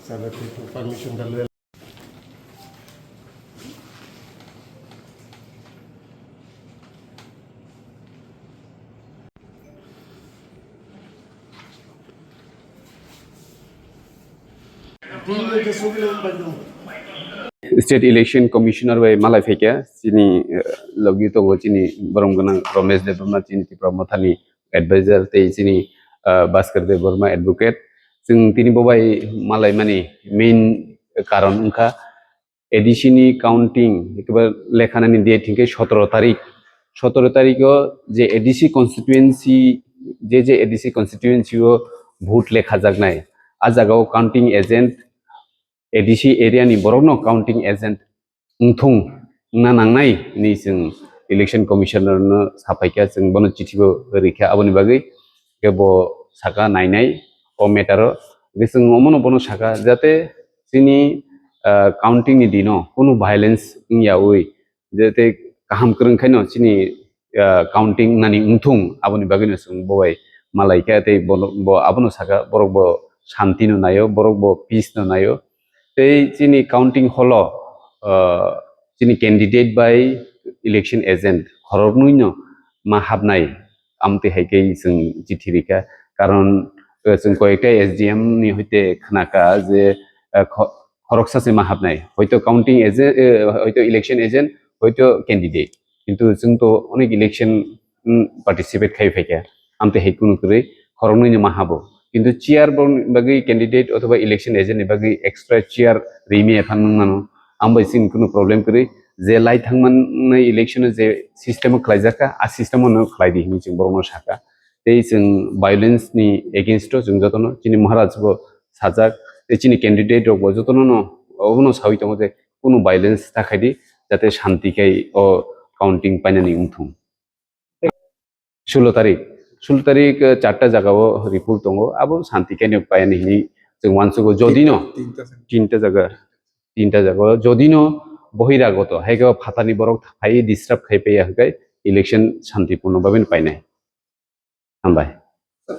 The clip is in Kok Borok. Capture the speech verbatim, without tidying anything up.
Sana tu permission dalo. State Election Commissioner bai malai phaikha, chini, eh, logi tongo chini borom gwnang Romesh Debbarma, chini Tipra Mothani advisor, tei chini, eh, Bhaskar Debbarma advocate. Chwng tini bo bai malai mani main karon wngkha A D C ni counting, ekebar lekha nani date hinkhe sotoro tarik. Sotoro tarikh o je A D C constituency, je je A D C constituency o vote lekha jaknai, a jaga o counting agent, A D C area ni borok no counting agent wngthung wngna nangnai hinwi chwng Election Commissioner no saphaikha, chwng bono chithi bo rikha. Aboni bagwi khe bo saka nainai o matter o. Hwnkhe chwng omono bono saka jate chini, ah, counting ni dino kunu violence wngyaui, jate kaham kwrwng khaino chini, ah, counting nani wngthung, aboni bagwino chwng bo bai malaikha tei bono, bo abono saka, borok bo shanti no naio, borok bo peace no naio. Tei chini counting hall o, ah, chini candidate bai election agent khoroknwi no ma habnai, amtwi hai khe chwng chithi rikha. Karon, eh, chwng koyekta S D M ni hoite khnakha je, eh, kho-, khoroksa se ma habnai, hoito counting agent, eh, hoito election agent, hoito candidate, kintu chwng to onek election, mm, participate khai phaikha, amtwi hai kunu kwrwi khoroknwi no ma habo, kintu chair bo bagwi candidate othoba election agent ni bagwi extra chair rimi ephan nung mano, ambai sin kunu problem kwrwi. Je lai thangmani election o je system o khlaijakha, a system o no khlai di hinwi chwng borokno sakha. Tei chwng violence ni against o chwng jotono chini Maharaj bo sajak, tei chini candidate rok bo jotono no obono sawi tongo je kunu violence ta khai di, jate shanti khai o counting painani wngthung. Sulo tarik, sulo tarik, eh, charta jaga o report tongo, abo shanti khe no painani hinwi chwng uansugo. Jodi no tinta jaga, tinta jaga o jodi no bohiragoto, hai khe phatani borok phai disturb khai paiya hwnkhe election shanti purno bhabe no painai. Hambai.